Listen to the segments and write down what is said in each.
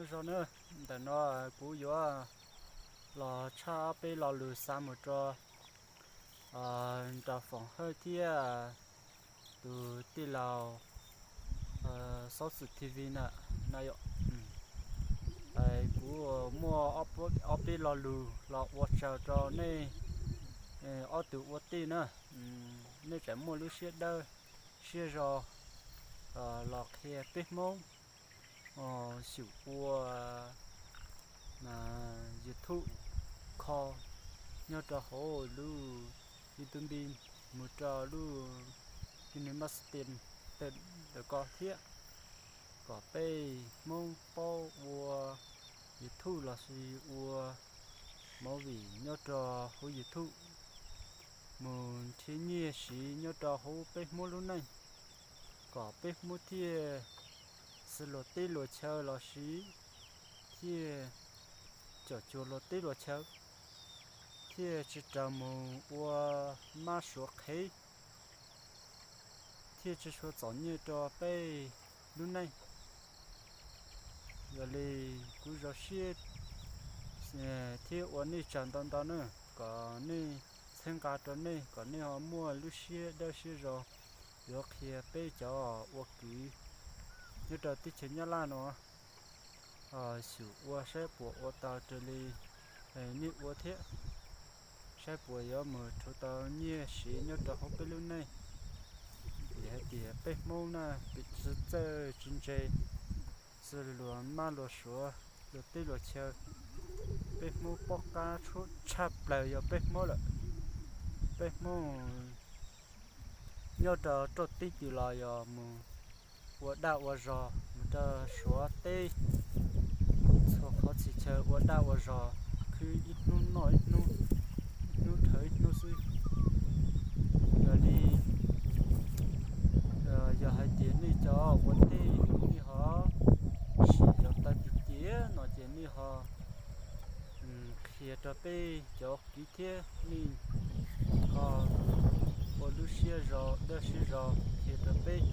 Zog na, ntawm no kuv yuav los tshaj peb lo lus xa mus rau nram Foom Hawj thiab tus tij laug Xauv Xwm T V na, na yom. Kuv muaj ob peb lo lus los ua tsaug rau nej ob tug ua tij na. Nej tseem muaj lub siab dawb siab zoo los qhia peb Hmoob xyum ua YouTube kho nyob rau hauv lub YouTube mus rau lub KineMaster ntawm ko thiab, kom peb Hmoob paub ua YouTube lossis ua movie nyob rau hauv YouTube mus nrhiav nyiaj siv nyob rau hauv peb Hmoob lub neej, kom peb Hmoob thiaj xws luag teb luag chaw lossis thiaj cov cuag luag teb luag chaw, thiaj tsis raug mus ua mab suav qhev, thiaj tsis tshua txom nyem rau peb lub neej. Yog li kuv zoo siab thiab ua nej tsaug ntau ntau na, kom nej txhawb nqa rau nej kom nej ho muaj lub siab dawb siab zoo yuav qhia peb cov ua kwv nyob rau teb chaws Nyab Laj no xyum ua saib puas ua tau raws li nej ua thiab, saib puas yuav mus rhuav tau nyiaj siv nyob rau hauv peb lub neej. Vim hais tias peb Hmoob na, pim tsis txawj tsis ntse, xws luag mab luag suav, luag teb luag chaw, peb Hmoob paub qab tshaj plaws yog peb Hmoob lawm. Peb Hmoob nyob rau roj teb twg los yog mus ua daj ua zog, mus rau suav teb, txhua qhov txhia chaw ua daj ua zog, khwv ib hnub noj ib hnub, ib hnub dhawv ib hnub xwb. Yog li yog hais tias nej cov ua teb nej ho sim yog tau tiag tiag no ces nej ho qhia rau peb cov kwv thiab nej ho ua lub siab zoo dawb siab zoo qhia rau peb,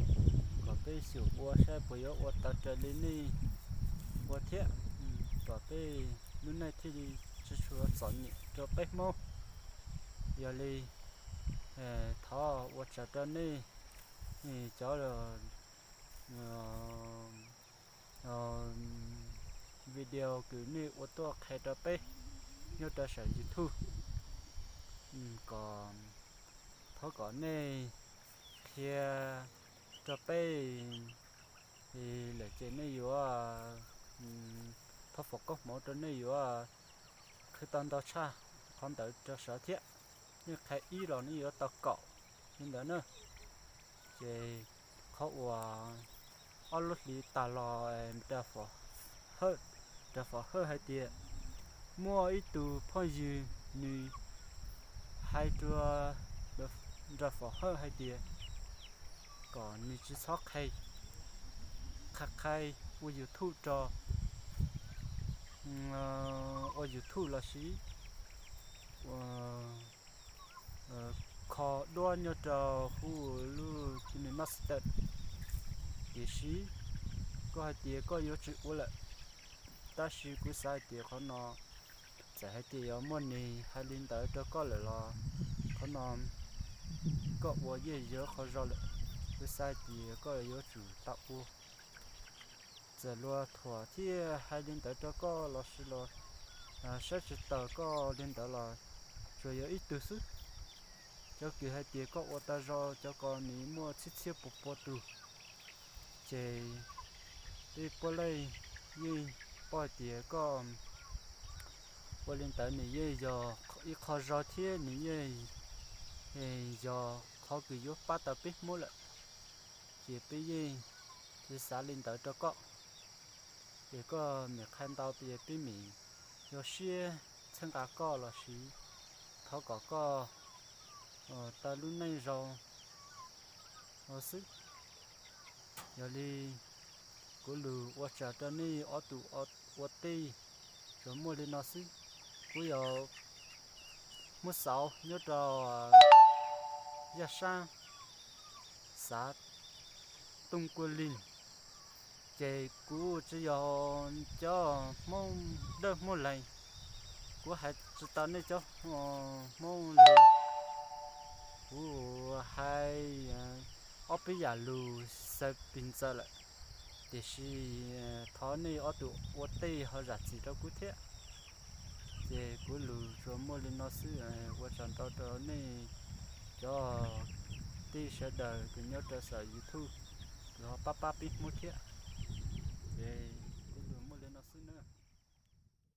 kom peb xyum ua saib puas yuav ua tau raws li nej ua thiab, kom peb lub neej thiaj li tsis tshua txom nyem rau peb Hmoob. Yog li thov ua tsaug rau nej cov video kws nej ua tuaj qhia rau peb nyob rau saum YouTube, kom, thov kom nej qhia rau peb lawm ces nej yuav, thov foom koob hmoov rau nej yuav qhia tau ntau tshaj qhov ntawd rau sawv thiab. Nej qhia ib los nej yuav tau kaum li ntawd na. Ces qhov uas ob lub hlis tas los nram Fom Hawj hais tias muaj ib tug phooj ywg nws hais rau nram Fom Hawj hais tias kom nws tsis txhob qhia, qhia qhia ua YouTube rau, ua YouTube lossis kho duab nyob rau hauv lub KineMaster. Tiam sis koj hais tias koj yuav tsis ua lawm, tab sis kuv xav hais tias qhov no txawm hais tias yuav muaj neeg hais li ntawd rau koj lawm los qhov no koj ua yeej yog qhov zoo lawm. Kuv xav hais tias koj yuav tsum tau ua. Txawm luag thuam thiab hais li ntawd rau koj lossis los saib tsis taus koj li ntawd los tsuas yog ib tug xwb. Cov kws hais tias koj ua tau zoo cov ko nws muaj txhiab txhiab pua pua tus. Ces peb puav leej yeej paub hais tias koj ua li ntawd nws yeej yog ib qho zoo thiab nws yeej yog qhov kws yuav pab tau peb Hmoob lawm. Ces peb yeej xav li ntawd rau koj. Ces koj mem qhia ntau ces peb mem yog siab txhawb nqa koj lossis thov kom koj tau lub neej zoo xwb. Yog li kuv lus ua tsaug rau nej ob tug ua tij tsuas muaj li no xwb. Kuv yog Hmoob Xauv nyob rau Yaj Sab, xav Tooj Kua Lis, Ces kuv tsis yog cov Hmoob dawb Hmoob leeg, kuv hais tsis tau nej cov Hmoob leeg. Kuv hais ob peb yam lus xaw pis ntxaws lawm, tiam sis thov nej ob tug ua tej ho zam txim rau kuv thiab. Ces kuv lus tsuas muaj li no xwb, ua tsaug ntau rau nej cov tij sawv daws kws nyob rau saum YouTube, kws ho pab pab peb Hmoob thiab. Ces